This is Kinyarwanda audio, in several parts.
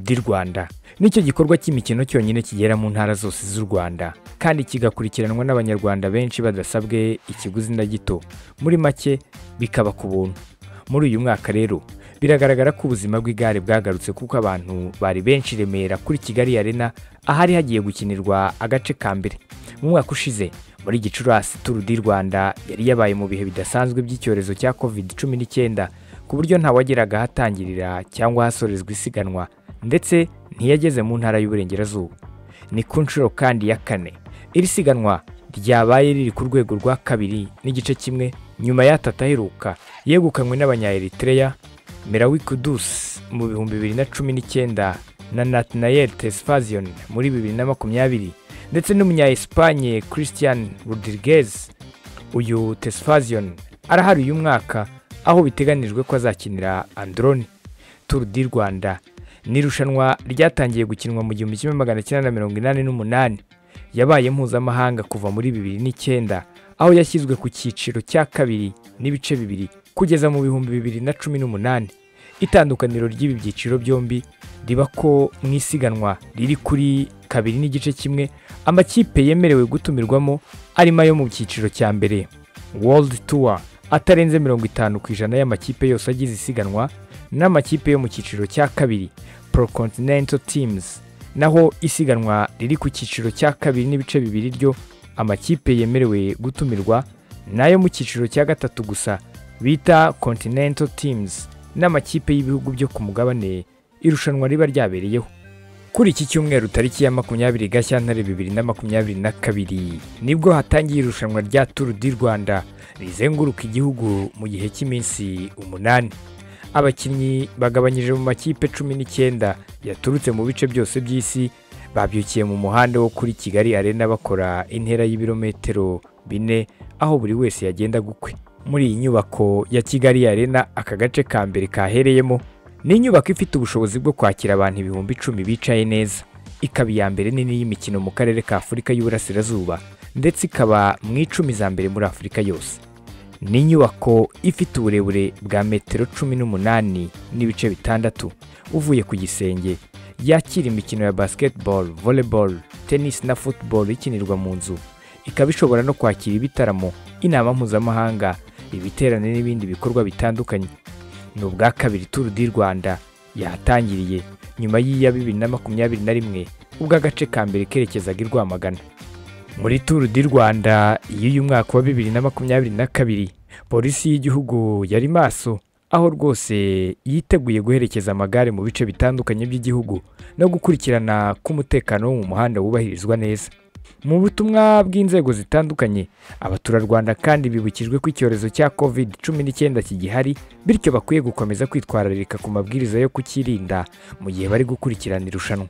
du Rwanda nicyo gikorwa cy'imikino cyonyine kigera mu ntara zose z'u Rwanda kandi kigakurikiranwa n'Abanyarwanda benshi badasabwe ikiguzi na gito, muri make bikaba ku buntu. Muri uyu mwaka rero biragaragara ko ubuzima bw'igare bwagarutse kuko abantu bari benshi i Remera kuri Kigali Arena ahari hagiye gukinirwa agace ka mbere. Mu mwaka ushize muri Gicurasi Tour du Rwanda yari yabaye mu bihe bidasanzwe by'icyorezo cya Covid-19 ku buryo ntawageraga ahatangirira cyangwa hasorezwa isiganwa, ndetse ntiyageze mu ntara y'Uburengerazuba. Ni ku nshuro kandi ya kane iri siganwa ryabaye riri ku rwego rwa 2.1 nyuma y'atatu aheruka yegukanywe n'abanya Eritrea Merawi Kudus mu 2019 na Nathaniel Tesfazion muri 2020 ndetse n'umunya Espagne Christian Rodriguez. Uyu Tesfazion arahari uyu mwaka aho biteganijwe ko azakinira Androni. Tour du Rwanda ni irushanwa ryatangiye gukinwa mu 1988, yabaye mpuzamahanga kuva muri 2009 aho yashyizwe ku cyiciro cya 2.2 kugeza mu 2018. Itandukaniro ry'ibi byiciro byombi riba ko mu isiganwa riri kuri 2.1 amakipe yemerewe gutumirwamo arimo ayo mu cyiciro cya mbere World Tour atarenze 50% y'amakipe yose agize isiganwa, n'amakipe yo mu cyiciro cya kabiri Pro Continental Teams. Naho isiganwa riri ku cyiciro cya 2.2 ryo amakipe yemerewe gutumirwa nayo mu cyiciro cya gatatu gusa bita Continental Teams, n'amakipe y'ibihugu byo ku mugabane irushanwa riba ryabereyeho. Kuri iki cyumweru tariki ya 20 Gashyantare 2022 nibwo hatangiye irushanwa rya Tour du Rwanda rizenguruka igihugu mu gihe cy'iminsi 8. Abakinnyi bagabanyije mu makipe 19 yaturutse mu bice byose by'isi babyukiye mu muhanda wo kuri Kigali Arena bakora intera y'ibirometero 4 aho buri wese yagenda gukwe. Muri iyi nyubako ya Kigali Arena aka gace ka mbere kahereyemo ni inyubako ifite ubushobozi bwo kwakira abantu 10,000 bicaye neza, ikaba iya mbere nini y'imikino mu karere ka Afurika y'Uburasirazuba ndetse ikaba mu 10 za mbere muri Afurika yose. Ni inyubako ifite uburebure bwa metero 18.6 uvuye ku gisenge, yakira imikino ya basketball, volleyball, tennis na football ikinirwa mu nzu. Ikaba ishobora no kwakira ibitaramo, inama mpuzamahanga, ibiterane n'ibindi bikorwa bitandukanye. Ni ubwa kabiri Tour du Rwanda yatangiriye nyuma y'iya 2021 ubwo agace ka mbere kerekezaga i Rwamagana. Muri Tour du Rwanda y'uyu mwaka wa 2022 polisi y'igihugu yari maso, aho rwose yiteguye guherekeza amagare mu bice bitandukanye by'igihugu no gukurikirana k'umutekano wo mu muhanda wubahirizwa neza. Mu butumwa bw'inzego zitandukanye, abaturarwanda kandi bibukijwe ko icyorezo cya Covid-19 kigihari, bityo bakwiye gukomeza kwitwararika ku mabwiriza yo kukirinda mu gihe bari gukurikirana irushanwa.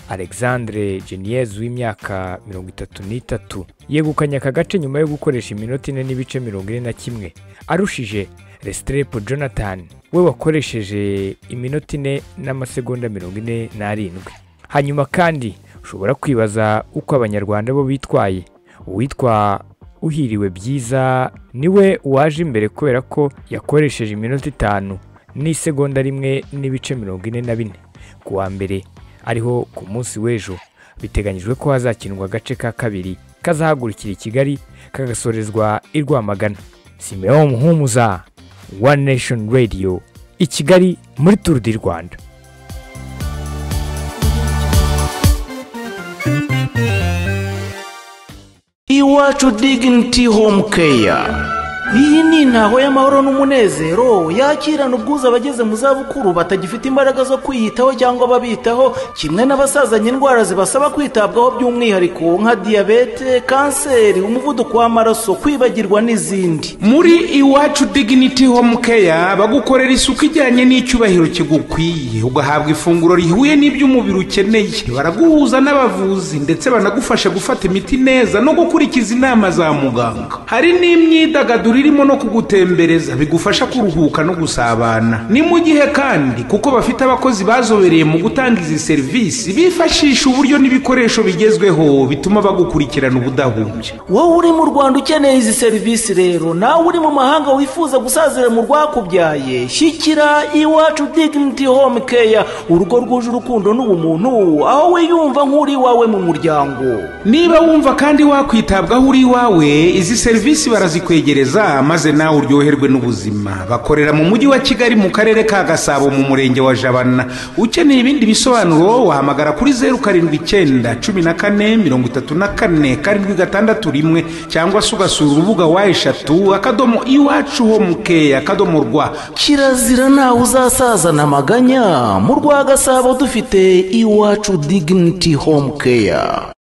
Alexandre Geniez w'imyaka 33 yegukanye aka gace nyuma yo gukoresha iminota 4.41 arushije Restrepo Jonathan we wakoresheje iminota 4.47. Hanyuma kandi ushobora kwibaza uko Abanyarwanda bo bitwaye. Uwitwa Uhiriwe Byiza niwe waje imbere kubera ko yakoresheje iminota 5.1.44. Ku wa mbere ariho ku munsi w'ejo biteganyijwe ko hazakinwa agace ka kabiri kazahagurukira i Kigali kagasorezwa i Rwamagana. Simeon Muhumuza, One Nation Radio, i Kigali muri Tour du Rwanda. Iwacu Dignity Home Care. Iyi ni intaho y'amahoro n'umunezero yakirana ubwuzu abageze mu zabukuru batagifite imbaraga zo kwiyitaho cyangwa babitaho, kimwe n'abasazanye indwara zibasaba kwitabwaho by'umwihariko nka diyabete, kanseri, umuvuduko w'amaraso, kwibagirwa n'izindi. Muri Iwacu Dignity Home Care bagukorera isuku ijyanye n'icyubahiro kigukwiye, ugahabwa ifunguro rihuye n'iby'umubiri ukeneye, baraguhuza n'abavuzi ndetse banagufasha gufata imiti neza no gukurikiza inama za muganga. Hari n'imyidagaduro irimo no kugutembereza bigufasha kuruhuka no gusabana. Ni mu gihe kandi kuko bafite abakozi bazobereye mu gutanga izi serivisi, bifashisha uburyo n'ibikoresho bigezweho bituma bagukurikirana ubudahumbya. Wowe uri mu Rwanda ukeneye izi serivisi rero, nawe uri mu mahanga wifuza gusazira mu rwakubyaye, shyikira Iwacu Dignity Home Care, urugo rwuje urukundo n'ubumuntu, aho wiyumva nk'uri iwawe mu muryango. Niba wumva kandi wakwitabwaho uri iwawe, izi serivisi barazikwegereza maze nawe uryoherwe n'ubuzima. Bakorera mu mujyi wa Kigali, mu karere ka Gasabo, mu murenge wa Jabana. Ukeneye ibindi bisobanuro wahamagara kuri 079 14 34 761, cyangwa se ugasura urubuga www.iwacuhomecare.rw. Kirazira ntawe uzasazana amaganya mu rwa Gasabo, dufite Iwacu Dignity Home Care.